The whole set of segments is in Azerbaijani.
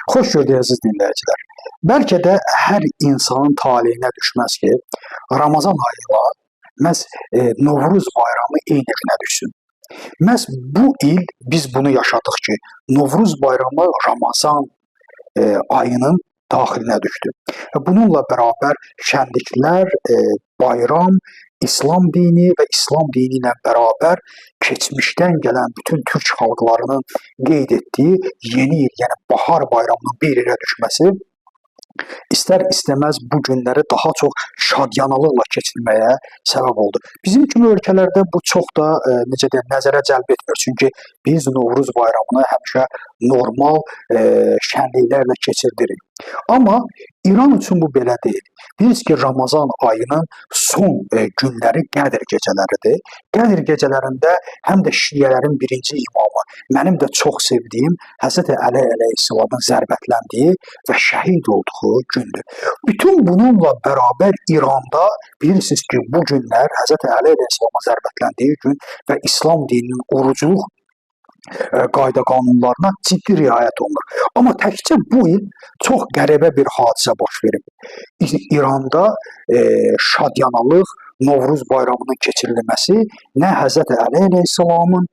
Xoş gördük, əziz dinləyicilər. Bəlkə də hər insanın taleyinə düşməz ki, Ramazan ayı ilə məhz Novruz bayramı eyni günə düşsün. Məhz bu il biz bunu yaşadıq ki, Novruz bayramı Ramazan ayının daxilinə düşdü. Və bununla bərabər şənliklər, bayram, İslam dini və İslam dini ilə bərabər keçmişdən gələn bütün türk xalqlarının qeyd etdiyi yeni il, yəni bahar bayramının bir yerə düşməsi istər-istəməz bu günləri daha çox şadyanalıqla keçirməyə səbəb oldu. Bizim kimi ölkələrdə bu çox da necə deyim, nəzərə cəlb etmir. Çünki biz Novruz bayramını həmişə normal şənliklərlə keçirdirik. Amma İran üçün bu belə deyil. Bilirsiniz ki, Ramazan ayının son günləri Qədr gecələridir. Qədr gecələrində həm də şiələrin birinci imamı, mənim də çox sevdiyim Həzrəti Əli əleyhissalamın zərbətləndiyi və şəhid olduğu gündür. Bütün bununla bərabər İranda bilirsiniz ki, bu günlər Həzrəti Əli əleyhissalamın zərbətləndiyi gün və İslam dininin orucluq qayda qanunlarına ciddi riayət olunur. Amma təkcə bu il çox qəribə bir hadisə baş verib. İranda şadyanalıq, Novruz bayramının keçirilməsi nə Həzrəti Əli əleyhissalamın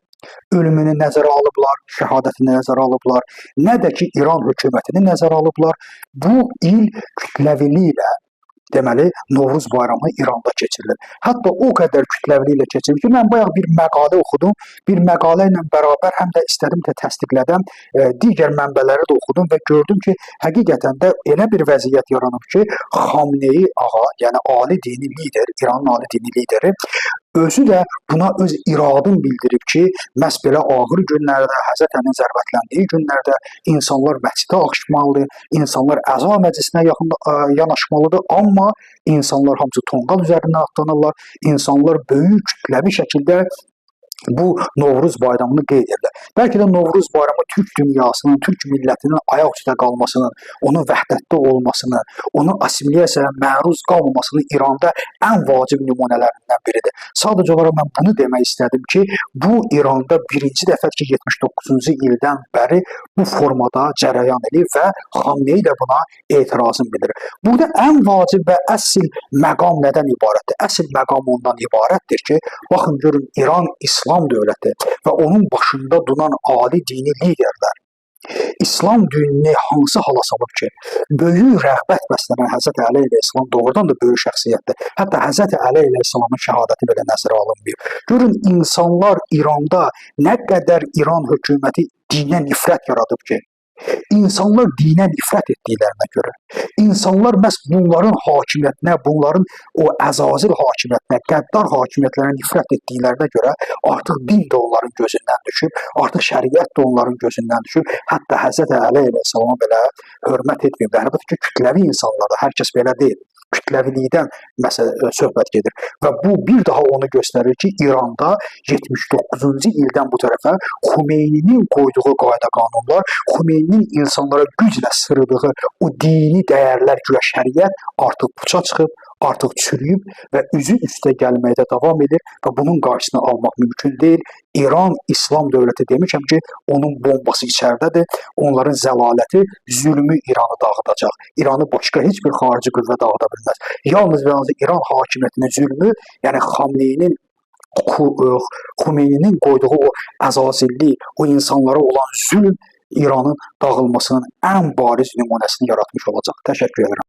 ölümünü nəzərə alıblar, şəhadətini nəzərə alıblar, nə də ki İran hökumətini nəzərə alıblar. Bu il kütləviliklə, deməli, Novruz bayramı İranda keçirilir. Hətta o qədər kütləviliklə keçirilir ki, mən bayaq bir məqalə oxudum. Bir məqalə ilə bərabər həm də istədim də təsdiqlədim. Digər mənbələri də oxudum və gördüm ki, həqiqətən də elə bir vəziyyət yaranıb ki, Xamneyi ağa, yəni ali dini lider, İranın ali dini lideri özü də buna öz iradını bildirib ki, məhz belə ağır günlərdə, Həzrət Əlinin zərbətləndiyi günlərdə insanlar məscidə axışmalıdır, insanlar əza məclisinə yaxın yanaşmalıdır, amma insanlar hamısı tonqal üzərindən atlanırlar, insanlar böyük kütləvi şəkildə bu Novruz bayramını qeyd edirlər. Bəlkə də Novruz bayramı türk dünyasının, türk millətinin ayaq üstə qalmasının, onun vəhdətdə olmasını, onun assimilyasiyaya məruz qalmamasının İranda ən vacib nümunələrindən biridir. Sadəcə olaraq mən bunu demək istədim ki, bu İranda birinci dəfədir ki, 79-cu ildən bəri bu formada cərəyan eləyir və Xamneyi də buna etirazını bildirir. Burada ən vacib və əsl məqam nədən ibarətdir? Əsl məqam ondan ibarətdir ki, baxın görün, İran İslam dövləti və onun başında duran ali dini liderlər İslam dinini hansı hala salıb ki, böyük rəğbət bəslənən Həzrəti Əli əleyhissalam doğrudan da böyük şəxsiyyətdir. Hətta Həzrəti Əli əleyhissalamın şəhadəti belə nəzərə alınmıyor. Görün, insanlar İranda nə qədər İran hökuməti dinə nifrət yaradıb ki, insanlar dinə nifrət etdiklərinə görə, insanlar məhz bunların hakimiyyətinə, bunların o əzazil hakimiyyətinə, qəddar hakimiyyətlərə nifrət etdiklərinə görə artıq din də onların gözündən düşüb, artıq şəriət də onların gözündən düşüb, hətta Həzrəti Əli əleyhissalama belə hörmət etməyiblər. Əlbəttə ki, kütləvi insanlar da, hər kəs belə deyil. Kütləvilikdən məsələ söhbət gedir və bu bir daha onu göstərir ki, İranda 79-cu ildən bu tərəfə Xumeyninin qoyduğu qayda qanunlar, Xumeyninin insanlara güclə sırıdığı o dini dəyərlər, güya şəriət artıq puça çıxıb, artıq çürüyüb və üzü üstə gəlməkdə davam edir və bunun qarşısını almaq mümkün deyil. İran İslam dövləti demişəm ki, onun bombası içəridədir. Onların zəlaləti, zülmü İranı dağıdacaq. İranı başqa heç bir xarici qüvvə dağıda bilməz. Yalnız və yalnız İran hakimiyyətinin zülmü, yəni Xamneyinin, Xumeyninin qoyduğu o əzazillik, o insanlara olan zülm İranın dağılmasının ən bariz nümunəsini yaratmış olacaq. Təşəkkür edirəm.